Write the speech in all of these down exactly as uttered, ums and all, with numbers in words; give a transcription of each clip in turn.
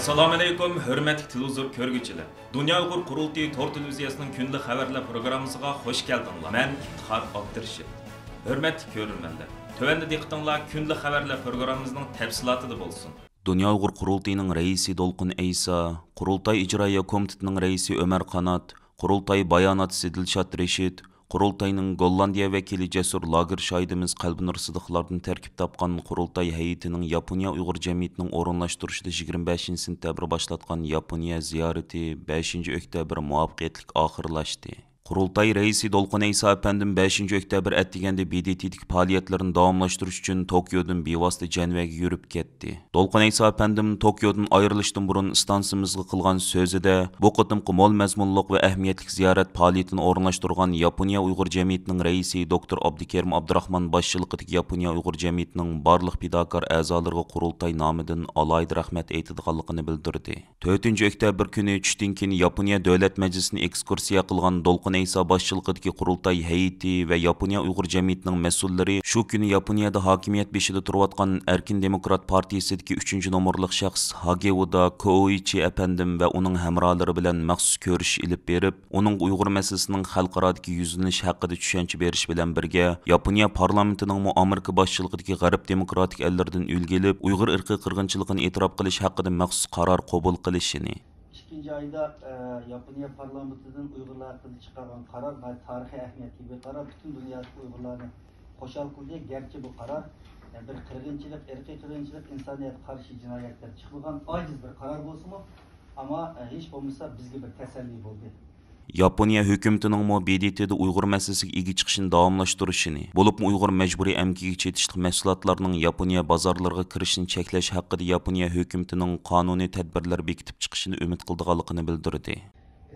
ئەسسالامۇئەلەيكۇم، ھۆرمەتلىك تېلېۋىزور كۆرگۈچىلەر! دۇنيا ئۇيغۇر قۇرۇلتىيى تور تېلېۋىزىيەسىنىڭ كۈندىلىك خەۋەرلەر پروگراممىسىغا خۇش كەلدىڭلار. مەن ئىپتىخار ئابدۇرېشىت. ھۆرمەتلىك كۆرۈرمەنلەر، تۆۋەندە دىققىتىڭلار كۈندىلىك خەۋەرلەر پروگراممىمىزنىڭ تەپسىلاتىدا بولسۇن. دۇنيا ئۇيغۇر قۇرۇلتىيىنىڭ رەئىسى دولقۇن ئەيسا، قۇرۇلتاي ئىجرائىيە كومىتېتىنىڭ رەئىسى ئۆمەر قانات، قۇرۇلتاي باياناتچىسى دىلشات رېشىت، قۇرۇلتاينىڭ گوللاندىيە ۋەكىلى جەسۇر لاگېر شاھىتىمىز قەلبىنۇر سىدىقلاردىن تەركىب تاپقان قۇرۇلتاي ھەيئىتىنىڭ ياپونىيە ئۇيغۇر جەمئىيىتىنىڭ ئورۇنلاشتۇرۇشىدا يىگىرمە بەشىنچى سېنتەبىر باشلاتقان ياپونىيە زىيارىتى بەشىنچى ئۆكتەبىر مۇۋەپپەقىيەتلىك ئاخىرلاشتى. قۇرۇلتاي رەئىسى دولقۇن ئەيسا ئەپەندىم بەشىنچى ئۆكتەبىر ئەتىگەندە ب د ت دىكى پائالىيەتلىرىنى داۋاملاشتۇرۇش ئۈچۈن توكيودىن بىۋاسىتە جەنۋەگە يۈرۈپ كەتتى. دولقۇن ئەيسا ئەپەندىم توكيودىن ئايرىلىشتىن بۇرۇن ئىستانسىمىزغا قىلغان سۆزىدە، بۇ قېتىمقى مول مەزمۇنلۇق ۋە ئەھمىيەتلىك زىيارەت پائالىيىتىنى ئورۇنلاشتۇرغان ياپونىيە ئۇيغۇر جەمئىيىتىنىڭ رەئىسى دوكتور ئابدۇكېرىم ئابدۇراخمان باشچىلىقىدىكى ياپونىيە ئۇيغۇر جەمئىيىتىنىڭ بارلىق پىداكار ئەزالىرىغا قۇرۇلتاي نامىدىن ئالاھىدە رەھمەت ئېيتىدىغانلىقىنى بىلدۈردى. تۆتىنچى ئۆكتەبىر كۈنى چۈشتىن كېيىن ياپونىيە دۆلەت مەجلىسىنى ئېكسكۇرسىيە قىلغان دولقۇن ئەيسا باشچىلىقىدىكى قۇرۇلتاي ھەيئىتى ۋە ياپونىيە ئۇيغۇر جەمئىيىتىنىڭ مەسئۇللىرى شۇ كۈنى ياپونىيەدە ھاكىمىيەت بېشىدا تۇرۇۋاتقان ئەركىن دېموكرات پارتىيىسىدىكى ئۈچىنچى نومۇرلۇق شەخس ھاگېۋۇدا كوئويچى ئەپەندىم ۋە ئۇنىڭ ھەمراھلىرى بىلەن مەخسۇس كۆرۈشۈش ئېلىپ بېرىپ، ئۇنىڭغا ئۇيغۇر مەسىلىسىنىڭ خەلقئارادىكى يۈزلىنىشى ھەققىدە چۈشەنچە بېرىش بىلەن بىرگە، ياپونىيە پارلامېنتىنىڭمۇ ئامېرىكا باشچىلىقىدىكى غەرب دېموكراتىك ئەللىرىدىن ئۈلگە ئېلىپ، ئۇيغۇر ئىرقىي قىرغىنچىلىقىنى ئېتىراپ قىلىش ھەققىدە مەخسۇس قارار قوبۇل قىلىشىنى. ئىككىنچى ئايدا، ئە، ياپونىيە پارلامېنتىدىن ئۇيغۇرلار ھەققىدە چىقارغان قارار ناھايىتى تارىخىي ئەھمىيەتكە ئىگە قارار، پۈتۈن دۇنيادىكى ئۇيغۇرلارنى خۇشال قىلدى. گەرچە بۇ قارار، ئە، بىر قىرغىنچىلىق، ئىرقىي قىرغىنچىلىق، ئىنسانىيەتكە قارشى جىنايەتلەر چىقمىغان ئاجىز بىر قارار بولسىمۇ، ئەمما، ئە، ھېچ بولمىسا بىزگە بىر تەسەللى بولدى. ياپونىيە ھۆكۈمىتىنىڭمۇ ب د ت دا ئۇيغۇر مەسىلىسىگە ئىگە چىقىشنى داۋاملاشتۇرۇشىنى، بولۇپمۇ ئۇيغۇر مەجبۇرىي ئەمگىكىگە چېتىشلىق مەھسۇلاتلارنىڭ ياپونىيە بازارلىرىغا كىرىشىنى چەكلەش ھەققىدە ياپونىيە ھۆكۈمىتىنىڭ قانۇنىي تەدبىرلەر بېكىتىپ چىقىشىنى ئۈمىد قىلىدىغانلىقىنى بىلدۈردى.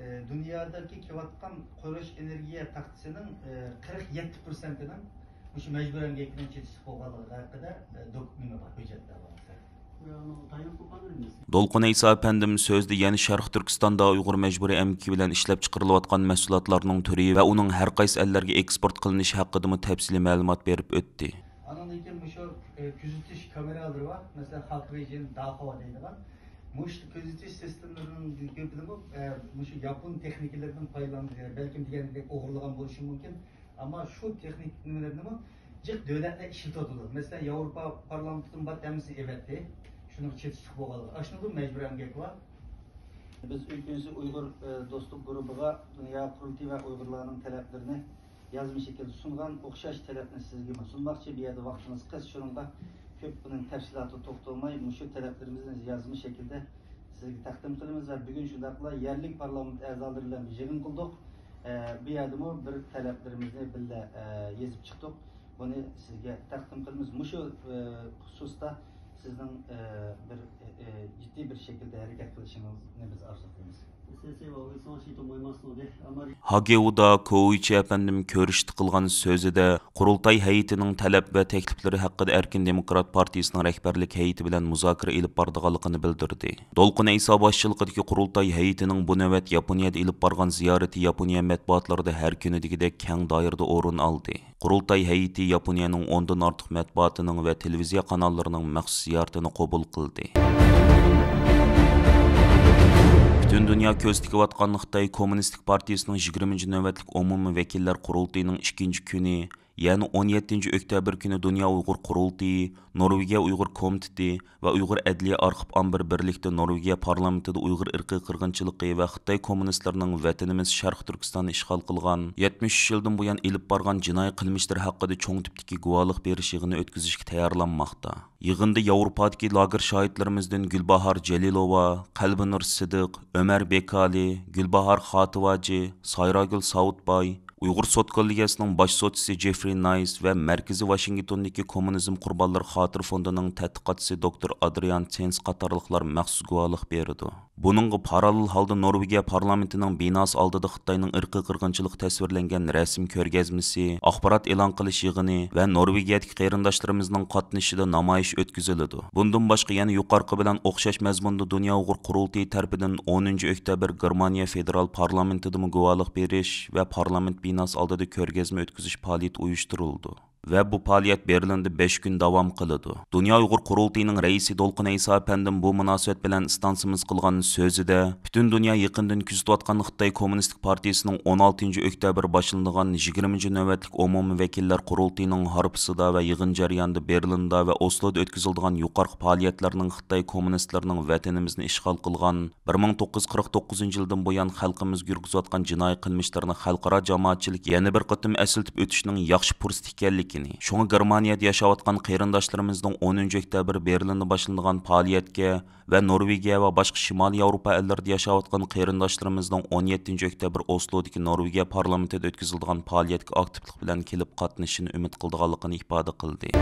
ئە، دۇنيادىكى كېلىۋاتقان قۇرۇلۇش ئېنېرگىيە تاختىسىنىڭ، ئە، قىرىق يەتتە پىرسەنتىنىڭ مۇشۇ مەجبۇرىي ئەمگەكنىڭ چېتىشلىق بولغانلىقى ھەققىدە، ئە، دوك-، نېمە بار، ھۆججەتلەر بار. دولقۇن ئەيسا ئەپەندىم سۆزىدە يەنە شەرقىي تۈركىستاندا ئۇيغۇر مەجبۇرىي ئەمگىكى بىلەن ئىشلەپچىقىرىلىۋاتقان مەھسۇلاتلارنىڭ تۈرى ۋە ئۇنىڭ ھەر قايسى ئەللەرگە ئېكسپورت قىلىنىشى ھەققىدىمۇ تەپسىلىي مەلۇمات بېرىپ ئۆتتى. ئانىڭدىن كېيىن مۇشۇ، ئە، كۆزىتىش كامېرالىرى بار، مەسىلەن، خاكرىجىن، داخۇا دەيدىغان. مۇشۇ كۆزىتىش سىستېمىلىرىنىڭ كۆپىدىمۇ، ئە، مۇشۇ ياپون تېخنىكىلىرىدىن پايدىلانغان، بەلكىم دېگەندەك ئوغرىلىغان بولۇشى مۇمكىن. ئەمما شۇ تېخنىك نېمىلەرنىمۇ جىق دۆلەتلەر ئىشلىتىۋاتىدۇ. مەسىلەن، ياۋروپا پارلامېنتىدىن بار ھەممىسىنى ئەۋەتتى. شۇنىڭ چېتىشلىق بولغانلىقى. ئاشۇنىڭدىن مەجبۇرىي ئەمگەك بار. بىز ئۆلكىمىزدە ئۇيغۇر، ئە، دوستلۇق گۇرۇپپىغا دۇنيا قۇرۇلتىيى ۋە ئۇيغۇرلارنىڭ تەلەپلىرىنى يازما شەكىلدە سۇنغان ئوخشاش تەلەپنى سىزگىمۇ سۇنماقچى. بۇ يەردە ۋاقتىمىز قىس، شۇنىڭغا كۆپ بۇنىڭ تەپسىلاتىغا توختالماي، مۇشۇ تەلەپلىرىمىزنى يازما شەكىلدە سىزگە تەقدىم قىلىمىز ۋە بۈگۈن شۇنداقلا يەرلىك پارلامېنت ئەزالىرى بىلەن يىغىن قىلدۇق. ئە، بۇ يەردىمۇ بىر تەلەپلىرىمىزنى بىللە، ئە، يېزىپ چىقتۇق. بۇنى سىزگە تەقدىم قىلىمىز. مۇشۇ، ئە، خۇسۇستا سىزنىڭ، ئە، بىر، ئە، ئە، جىددىي بىر شەكىلدە ھەرىكەت قىلىشىڭىزنى بىز ئارزۇ قىلىمىز. ھاگېۋۇدا كوئويچى ئەپەندىم كۆرۈشتە قىلغان سۆزىدە، قۇرۇلتاي ھەيئىتىنىڭ تەلەپ ۋە تەكلىپلىرى ھەققىدە ئەركىن دېموكرات پارتىيىسىنىڭ رەھبەرلىك ھەيئىتى بىلەن مۇزاكىرە ئېلىپ بارىدىغانلىقىنى بىلدۈردى. دولقۇن ئەيسا باشچىلىقىدىكى قۇرۇلتاي ھەيئىتىنىڭ بۇ نۆۋەت ياپونىيەدە ئېلىپ بارغان زىيارىتى ياپونىيە مەتبۇئاتلىرىدا ھەر كۈنىدىكىدەك كەڭ دائىرىدە ئورۇن ئالدى. قۇرۇلتاي ھەيئىتى ياپونىيەنىڭ ئوندىن ئارتۇق مەتبۇئاتىنىڭ ۋە تېلېۋىزىيە قاناللىرىنىڭ مەخسۇس زىيارىتىنى قوبۇل قىلدى. پۈتۈن دۇنيا كۆز تىكىۋاتقان خىتاي كوممۇنىستىك پارتىيىسىنىڭ يىگىرمىنچى نۆۋەتلىك ئومۇمىي ۋەكىللەر قۇرۇلتىيىنىڭ ئىككىنچى كۈنى، يەنى ئون يەتتىنچى ئۆكتەبىر كۈنى دۇنيا ئۇيغۇر قۇرۇلتىيى، نورۋېگىيە ئۇيغۇر كومىتېتى ۋە ئۇيغۇر ئەدلىيە ئارخىپ ئامبىرى بىرلىكتە نورۋېگىيە پارلامېنتىدا ئۇيغۇر ئىرقىي قىرغىنچىلىقى ۋە خىتاي كوممۇنىستلىرىنىڭ ۋەتىنىمىز شەرقىي تۈركىستاننى ئىشغال قىلغان يەتمىش ئۈچ يىلدىن بۇيان ئېلىپ بارغان جىنايى قىلمىشلىرى ھەققىدە چوڭ تىپتىكى گۇۋاھلىق بېرىش يىغىنى ئۆتكۈزۈشكە تەييارلانماقتا. يىغىندا ياۋروپادىكى لاگېر شاھىتلىرىمىزدىن گۈلباھار جېلىلوۋا، قەلبىنۇر سىدىق، ئۆمەر بېكالى، گۈلباھار خاتىۋاجى، سايراگۈل ساۋۇتباي، ئۇيغۇر سوت كوللېگىيەسىنىڭ باش سوتچىسى جېفرى نايس ۋە مەركىزىي ۋاشىنگتوندىكى كوممۇنىزم قۇربانلىرى خاتىرە فوندىنىڭ تەتقىقاتچىسى دوكتور ئادرىيان تېنس قاتارلىقلار مەخسۇس گۇۋاھلىق بېرىدۇ. بۇنىڭغا پاراللېل ھالدا نورۋېگىيە پارلامېنتىنىڭ بىناسى ئالدىدا خىتاينىڭ ئىرقىي قىرغىنچىلىقى تەسۋىرلەنگەن رەسىم كۆرگەزمىسى، ئاخبارات ئېلان قىلىش يىغىنى ۋە نورۋېگىيەدىكى قېرىنداشلىرىمىزنىڭ قاتنىشىشىدا نامايىش ئۆتكۈزۈلىدۇ. بۇندىن باشقا يەنە يۇقىرىقى بىلەن ئوخشاش مەزمۇندا دۇنيا ئۇيغۇر قۇرۇلتىيى تەرىپىدىن ئونىنچى ئۆكتەبىر گېرمانىيە فېدېرال پارلامېنتىدىمۇ گۇۋاھلىق بېرىش ۋە پارلامېنت بىناسى ئالدىدا كۆرگەزمە ئۆتكۈزۈش پائالىيىتى ئۇيۇشتۇرۇلىدۇ. ۋە بۇ پائالىيەت بېرلىندا بەش كۈن داۋام قىلىدۇ. دۇنيا ئۇيغۇر قۇرۇلتىيىنىڭ رەئىسى دولقۇن ئەيسا ئەپەندىم بۇ مۇناسىۋەت بىلەن ئىستانسىمىز قىلغان سۆزىدە، پۈتۈن دۇنيا يېقىندىن كۆزىتىۋاتقان خىتاي كوممۇنىستىك پارتىيىسىنىڭ ئون ئالتىنچى ئۆكتەبىر باشلىنىدىغان يىگىرمىنچى نۆۋەتلىك ئومۇمىي ۋەكىللەر قۇرۇلتىيىنىڭ ھارپىسىدا ۋە يىغىن جەريانىدا بېرلىندا ۋە ئوسلودا ئۆتكۈزۈلىدىغان يۇقىرىقى پائالىيەتلەرنىڭ خىتاي كوممۇنىستلىرىنىڭ ۋەتىنىمىزنى ئىشغال قىلغان بىر مىڭ توققۇز يۈز قىرىق توققۇزىنچى يىلدىن بۇيان خەلقىمىزگە يۈرگۈزۈۋاتقان جىنايى قىلمىشلىرىنى خەلقئارا جامائەتچىلىك يەنە بىر قېتىم ئەسلىتىپ ئۆتۈشنىڭ ياخشى پۇرسىتى ئىكەنلىكىنى، شۇڭا گېرمانىيەدە ياشاۋاتقان قېرىنداشلىرىمىزنىڭ ئونىنچى ئۆكتەبىر بېرلىندا باشلىنىدىغان پائالىيەتكە ۋە نورۋېگىيە ۋە باشقا شىمالىي ياۋروپا ئەللىرىدە ياشاۋاتقان قېرىنداشلىرىمىزنىڭ ئون يەتتىنچى ئۆكتەبىر ئوسلودىكى نورۋېگىيە پارلامېنتىدا ئۆتكۈزۈلىدىغان پائالىيەتكە ئاكتىپلىق بىلەن كېلىپ قاتنىشىشىنى ئۈمىد قىلىدىغانلىقىنى ئىپادە قىلدى.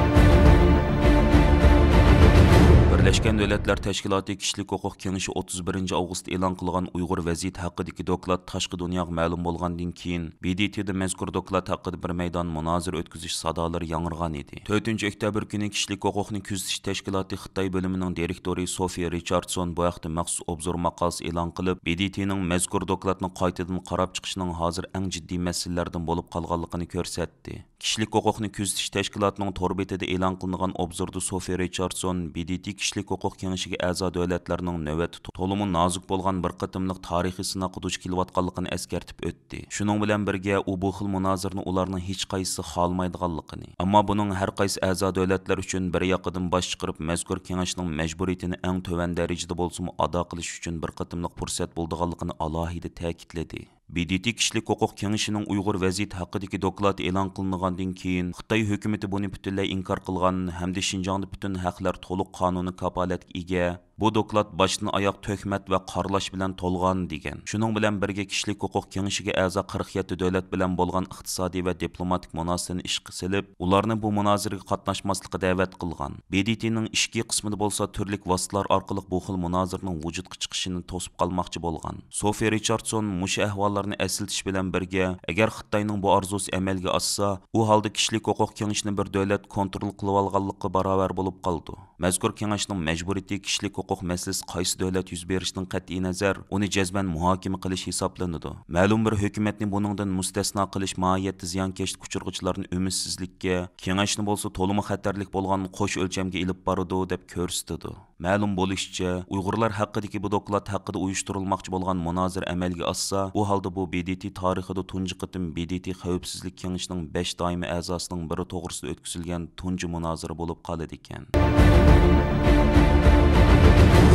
بىرلەشكەن دۆلەتلەر تەشكىلاتى كىشىلىك ھوقۇق كېڭىشى ئوتتۇز بىرىنچى ئاۋغۇستتا ئېلان قىلغان ئۇيغۇر ۋەزىيىتى ھەققىدىكى دوكلات تاشقى دۇنياغا مەلۇم بولغاندىن كېيىن، ب د ت دا مەزكۇر دوكلات ھەققىدە بىر مەيدان مۇنازىرە ئۆتكۈزۈش سادالىرى ياڭرىغان ئىدى. تۆتىنچى ئۆكتەبىر كۈنى كىشىلىك ھوقۇقنى كۆزىتىش تەشكىلاتى خىتاي بۆلۈمىنىڭ دىرېكتورى سوفىيە رىچاردسون بۇ ھەقتە مەخسۇس ئوبزور ماقالىسى ئېلان قىلىپ، ب د ت نىڭ مەزكۇر دوكلاتنى قايتىدىن قاراپ چىقىشنىڭ ھازىر ئەڭ جىددىي مەسىلىلەردىن بولۇپ قالغانلىقىنى كۆرسەتتى. كىشىلىك ھوقۇقنى كۆزىتىش تەشكىلاتىنىڭ تور بېتىدە ئېلان قىلىنغان ئوبزوردا سوفىيە رىچاردسون ب د ت كىشىلىك ھوقۇق كېڭىشىگە ئەزا دۆلەتلەرنىڭ نۆۋەتتە تولىمۇ نازۇك بولغان بىر قېتىملىق تارىخىي سىناققا دۇچ كېلىۋاتقانلىقىنى ئەسكەرتىپ ئۆتتى. شۇنىڭ بىلەن بىرگە، ئۇ بۇ خىل مۇنازىرىنى ئۇلارنىڭ ھېچقايسىسى خالىمايدىغانلىقىنى، ئەمما بۇنىڭ ھەر قايسى ئەزا دۆلەتلەر ئۈچۈن بىر ياقىدىن باش چىقىرىپ، مەزكۇر كېڭەشنىڭ مەجبۇرىيىتىنى ئەڭ تۆۋەن دەرىجىدە بولسىمۇ ئادا قىلىش ئۈچۈن بىر قېتىملىق پۇرسەت بولىدىغانلىقىنى ئالاھىدە تەكىتلىدى. ب د ت كىشىلىك ھوقۇق كېڭىشىنىڭ ئۇيغۇر ۋەزىيىتى ھەققىدىكى دوكلاتى ئېلان قىلىنغاندىن كېيىن، خىتاي ھۆكۈمىتى بۇنى پۈتۈنلەي ئىنكار قىلغان ھەمدە شىنجاڭدا پۈتۈن ھەقلەر تولۇق قانۇنىي كاپالەتكە ئىگە، بۇ دوكلات باشتىن ئاياغ تۆھمەت ۋە قارىلاش بىلەن تولغان، دېگەن. شۇنىڭ بىلەن بىرگە، كىشىلىك ھوقۇق كېڭىشىگە ئەزا قىرىق يەتتە دۆلەت بىلەن بولغان ئىقتىسادىي ۋە دىپلوماتىك مۇناسىۋىتىنى ئىشقا سېلىپ، ئۇلارنى بۇ مۇنازىرىگە قاتناشماسلىققا دەۋەت قىلغان. ب د ت نىڭ ئىچكى قىسمىدا بولسا تۈرلۈك ۋاسىتىلەر ئارقىلىق بۇ خىل مۇنازىرىنىڭ ۋۇجۇدقا چىقىشىنى توسۇپ قالماقچى بولغان. سوفىيە رىچاردسون مۇشۇ ئەھۋاللارنى ئەسلىتىش بىلەن بىرگە، ئەگەر خىتاينىڭ بۇ ئارزۇسى ئەمەلگە ئاشسا، ئۇ ھالدا كىشىلىك ھوقۇق كېڭىشىنى بىر دۆلەت كونترول قىلىۋالغانلىققا باراۋەر بولۇپ قالىدۇ. مەزكۇر كېڭەشنىڭ مەجبۇرىيىتى كىشىلىك ھوقۇق مەسىلىسى قايسى دۆلەت يۈز بېرىشىدىن قەتئىينەزەر، ئۇنى جەزمەن مۇھاكىمە قىلىش ھېسابلىنىدۇ. مەلۇم بىر ھۆكۈمەتنى بۇنىڭدىن مۇستەسنا قىلىش ماھىيەتتە زىيانكەشلىك ئۇچرىغۇچىلارنى ئۈمىدسىزلىككە، كېڭەشنى بولسا تولىمۇ خەتەرلىك بولغان قوش ئۆلچەمگە ئېلىپ بارىدۇ، دەپ كۆرسىتىدۇ. مەلۇم بولۇشىچە، ئۇيغۇرلار ھەققىدىكى بۇ دوكلات ھەققىدە ئۇيۇشتۇرۇلماقچى بولغان مۇنازىرە ئەمەلگە ئاشسا، ئۇ ھالدا بۇ ب د ت تارىخىدا تۇنجى قېتىم ب د ت خەۋپسىزلىك كېڭىشىنىڭ بەش دائىمىي ئەزاسىنىڭ بىرى توغرىسىدا ئۆتكۈزۈلگەن تۇنجى مۇنازىرە بولۇپ قالىدىكەن.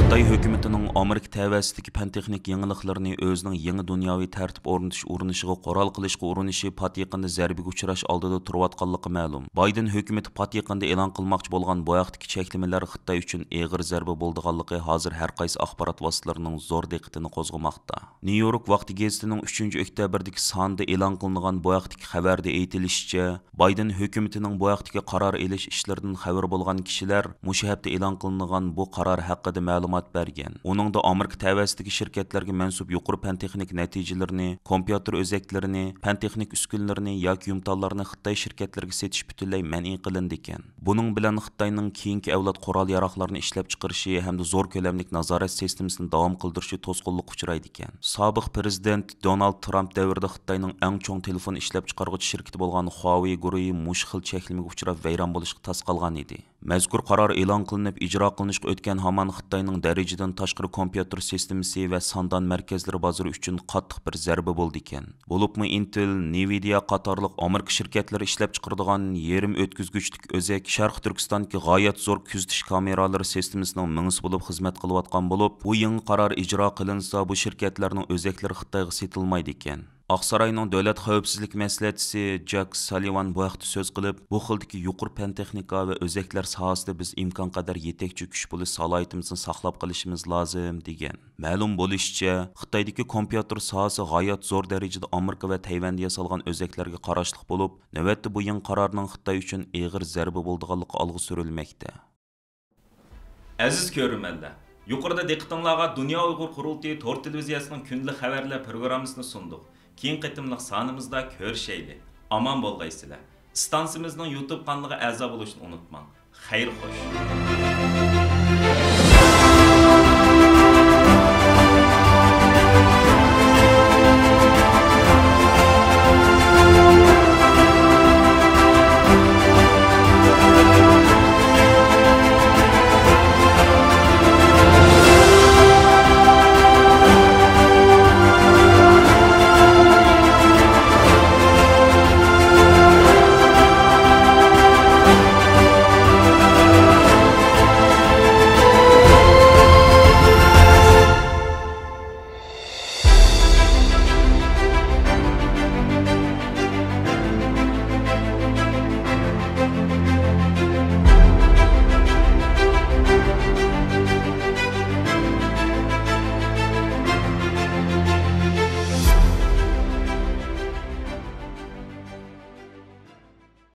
خىتاي ھۆكۈمىتىنىڭ ئامېرىكا تەۋەسىدىكى پەن-تېخنىكا يېڭىلىقلىرىنى ئۆزىنىڭ يېڭى دۇنياۋى تەرتىپ ئورنىتىش ئۇرۇنۇشىغا قورال قىلىشقا ئۇرۇنۇشى پات يېقىندا زەربىگە ئۇچراش ئالدىدا تۇرۇۋاتقانلىقى مەلۇم. بايدېن ھۆكۈمىتى پات يېقىندا ئېلان قىلماقچى بولغان بۇ ھەقتىكى چەكلىمىلەر خىتاي ئۈچۈن ئېغىر زەربە بولىدىغانلىقى ھازىر ھەر قايسى ئاخبارات ۋاسىتىلىرىنىڭ زور دىققىتىنى قوزغىماقتا. نيۇ يورك ۋاقتى گېزىتىنىڭ ئۈچىنچى ئۆكتەبىردىكى سانىدا ئېلان قىلىنغان بۇ ھەقتىكى خەۋەردە ئېيتىلىشىچە، بايدېن ھۆكۈمىتىنىڭ بۇ ھەقتىكى قارار ئېلىش ئىشلىرىدىن خەۋىرى بولغان كىشىلەر مۇشۇ ھەپتە ئېلان قىلىنغان بۇ قارار ھەققىدە مەلۇمات بەرگەن. ئۇنىڭدا ئامېرىكا تەۋەسىدىكى شىركەتلەرگە مەنسۇپ يۇقىرى پەن-تېخنىكا نەتىجىلىرىنى، كومپيۇتېر ئۆزەكلىرىنى، پەن-تېخنىكا ئۈسكۈنىلىرىنى ياكى يۇمتانلارنى خىتاي شىركەتلىرىگە سېتىش پۈتۈنلەي مەنئى قىلىنىدىكەن. بۇنىڭ بىلەن خىتاينىڭ كېيىنكى ئەۋلاد قورال-ياراغلارنى ئىشلەپچىقىرىشى ھەمدە زور كۆلەملىك نازارەت سىستېمىسىنى داۋام قىلدۇرۇشى توسقۇنلۇققا ئۇچرايدىكەن. سابىق پىرېزىدېنت دونالد ترامپ دەۋرىدە خىتاينىڭ ئەڭ چوڭ تېلېفون ئىشلەپچىقارغۇچى شىركىتى بولغان خۇاۋېي گۇرۇھى مۇشۇ خىل چەكلىمىگە ئۇچراپ، ۋەيران بولۇشقا تاس قالغان ئىدى. مەزكۇر قارار ئېلان قىلىنىپ ئىجرا قىلىنىشقا ئۆتكەن ھامان خىتاينىڭ دەرىجىدىن تاشقىرى كومپيۇتېر سىستېمىسى ۋە ساندان مەركەزلىرى بازىرى ئۈچۈن قاتتىق بىر زەربە بولىدىكەن. بولۇپمۇ ئىنتېل، نىۋىدىيا قاتارلىق ئامېرىكا شىركەتلىرى ئىشلەپچىقىرىدىغان يېرىم ئۆتكۈزگۈچلۈك ئۆزەك شەرقىي تۈركىستاندىكى غايەت زور كۆزىتىش كامېرالىرى سىستېمىسىنىڭ مېڭىسى بولۇپ خىزمەت قىلىۋاتقان بولۇپ، بۇ يېڭى قارار ئىجرا قىلىنسا، بۇ شىركەتلەرنىڭ ئۆزەكلىرى خىتايغا سېتىلمايدىكەن. ئاقساراينىڭ دۆلەت خەۋپسىزلىك مەسلىھەتچىسى جاك سالىۋان بۇ ھەقتە سۆز قىلىپ، بۇ خىلدىكى يۇقىرى پەن-تېخنىكا ۋە ئۆزەكلەر ساھەسىدە بىز ئىمكانقەدەر يېتەكچى كۈچ بولۇش سالاھىيىتىمىزنى ساقلاپ قېلىشىمىز لازىم، دېگەن. مەلۇم بولۇشىچە، خىتايدىكى كومپيۇتېر ساھەسى غايەت زور دەرىجىدە ئامېرىكا ۋە تەيۋەندە ياسالغان ئۆزەكلەرگە قاراشلىق بولۇپ، نۆۋەتتە بۇ يېڭى قارارنىڭ خىتاي ئۈچۈن ئېغىر زەربە بولىدىغانلىقى ئالغا سۈرۈلمەكتە. ئەزىز كۆرۈرمەنلەر، يۇقىرىدا دىققىتىڭلارغا دۇنيا ئۇيغۇر قۇرۇلتىيى تور تېلېۋىزىيەسىنىڭ كۈندىلىك خەۋەرلەر پروگراممىسىنى سۇندۇق. كېيىنكى قېتىملىق سانىمىزدا كۆرۈشەيلى. ئامان بولغايسىلەر. ئىستانسىمىزنىڭ يۇتۇب قانىلىغا ئەزا بولۇشنى ئۇنتۇماڭ. خەير خوش.